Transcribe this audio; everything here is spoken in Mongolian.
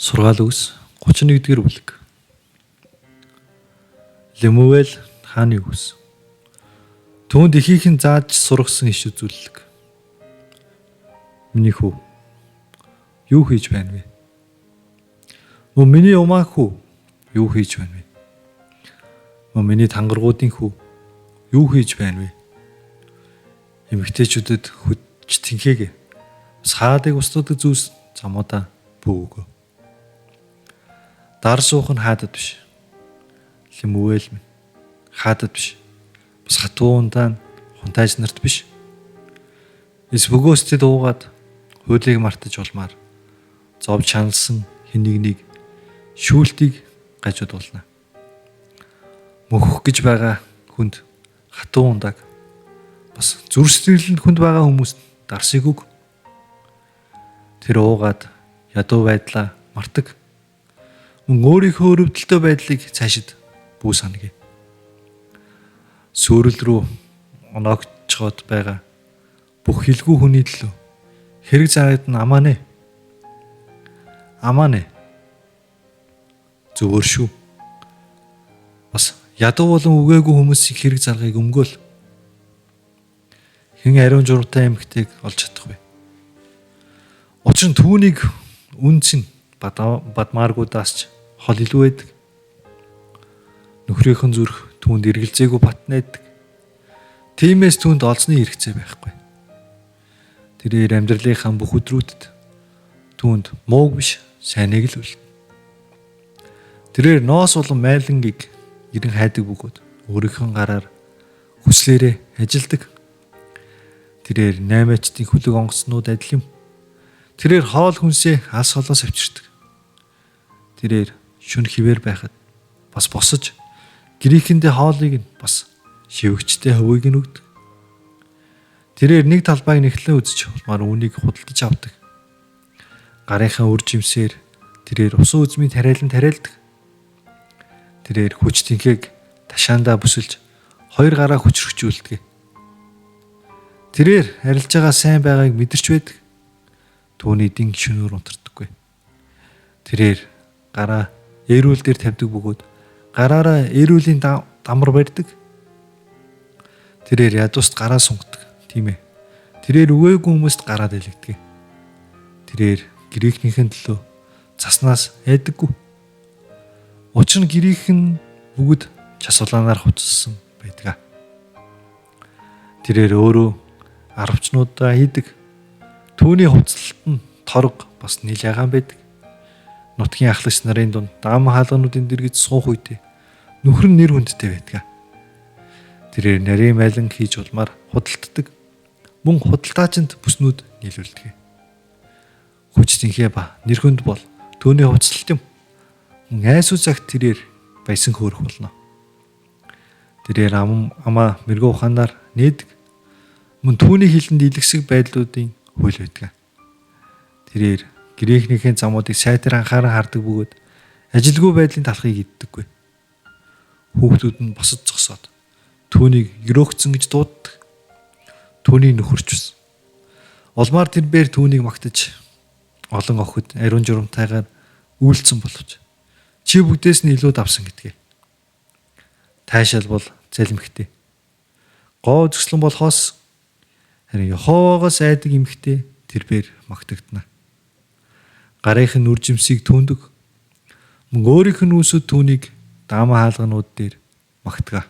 Сургаал үгс 31-р бүлэг. Лемуэл хааны үгс. Түүнд ихийнхэн зааж сургасан иш үзүүлэлэг. Миний хүү, юу хийж байна вэ? Мөн миний умаа хүү, юу хийж байна вэ? Мөн миний тангаргуудын хүү, юу хийж байна вэ? Эмэгтэйчүүдэд хүч тэнхээгээ бас хаадыг устгадаг зүйлс замуудаа бүү өгөө. Дар суух нь хаадад биш. Лемуэл минь хаадад биш. Бас хатуу ундаа нь хунтайж нарт биш. Эс бөгөөс тэд уугаад хуулийг мартаж улмаар зов чаналсан хэн нэгнийг шүүлтийг гажуудуулна. Мөхөх гэж байгаа хүнд хатуу ундааг бас зүр сэтгэлэнд хүнд байгаа хүмүүст дарсыг өг. Тэр уугаад ядуу байдлаа мартаг. Мөн өөрийнхөө өрөвдөлтөй байдлыг цаашид бүү санагъя. Сүрэл рүү оноогчход байгаа бүх хилгүй хүний төлөө хэрэг зарагдана амаа нэ. Амаа нэ. Зөвөр шүү. Бас ядуу болон үгээгүй хүмүүсийн хэрэг заргыг өмгөөл. Хэн ариун журвтай эмэгтэйг олж чадах вэ? Учир нь түүнийг үнц нь бадмааргуудаас ч хол илүү байдаг. Нөхрийнхэн зүрх түүнд эргэлзээгүй бат найддаг. Тиймээс түүнд олзны хэрэгцээ байхгүй. Тэрээр амьдралынхаа бүх өдрүүдэд түүнд мууг биш сайныг л үлдэнэ. Тэрээр ноос болон майлангийг эрен хайдаг бөгөөд өөрийнхөө гараар хүслээрээ ажилдаг. Тэрээр наймаачдын хүлэг онгоцнууд адил юм. Тэрээр хоол хүнсээ алс холоос авчирдаг. Тэрээр шөнө хിവэр байхад бас босож гэрийнхэндээ хоолыг нь бас шивгчтэй хөвгийг нь өгдөг. Тэрээр нэг талбайг нэхлэн үзэж улмаар үүнийг худалдаж авдаг. Гарынхаа үр жимсээр тэрээр усан үзмийн тариалан тариалдаг. Тэрээр хүч тэнхээг ташаандаа бүсэлж хоёр гараа хүчрхжүүлдэг. Тэрээр арилж байгаа сайн байгааг мэдэрч байдаг. Түүний дин шөнөөр унтардаггүй. Тэрээр гараа эрүүл дээр тавьдаг бөгөөд гараараа эрүүлийн дамар барьдаг. Тэрээр ядууст гараа сунгадаг. Тийм ээ. Тэрээр үгээгүй хүмүүст гараа дэлгдэг. Тэрээр гэрийнхнийхэн төлөө заснаас айдаггүй. Учир нь гэрийнхэн бүгд час улаанаар хувцассан байдаг. Тэрээр өөрөө аравчнуудаа хийдэг. Түүний хувцлалт нь торго бас нийл ягаан байдаг. Нутгийн ахлагч нарын дунд дам хаалгануудын дэргэд суух үедээ нөхөр нь нэр хүндтэй байдаг. Тэрээр нарийн майлан хийж улмаар худалддаг. Мөн худалдаачинд бүснүүд нийлүүлдэг. Хүч тэнхээ ба нэр хүнд бол түүний хувцлалт юм. Мөн айсуу цагт тэрээр баясан хөөрөх болно. Тэрээр амаа мэрэгэн ухаанаар нээдэг. Мөн түүний хилэнд илгэсэг байдлуудын хууль байдаг. Тэрээр гэрийнхнийхээ замуудыг сайтар анхааран хардаг бөгөөд ажилгүй байдлын талхыг иддэггүй. Хүүхдүүд нь босод зогсоод түүнийг ерөөгцөн гэж дууддаг. Түүний нөхөрч бас. Улмаар тэр бээр түүнийг магтаж олон охид ариун журамтайгаар үйлцэн боловч чи бүгдээс нь илүү давсан гэдгээ. Таашаал бол залимхтэй. Гоо зөкслөн болохоос харин Йоховоогоос айдаг эмэгтэй тэр бээр магтагдана. Гарынх нь үр жимсийг түүндэг. Мөн өөрийнх нь үүсүүд түүнийг даама хаалганууд дээр магтгаа.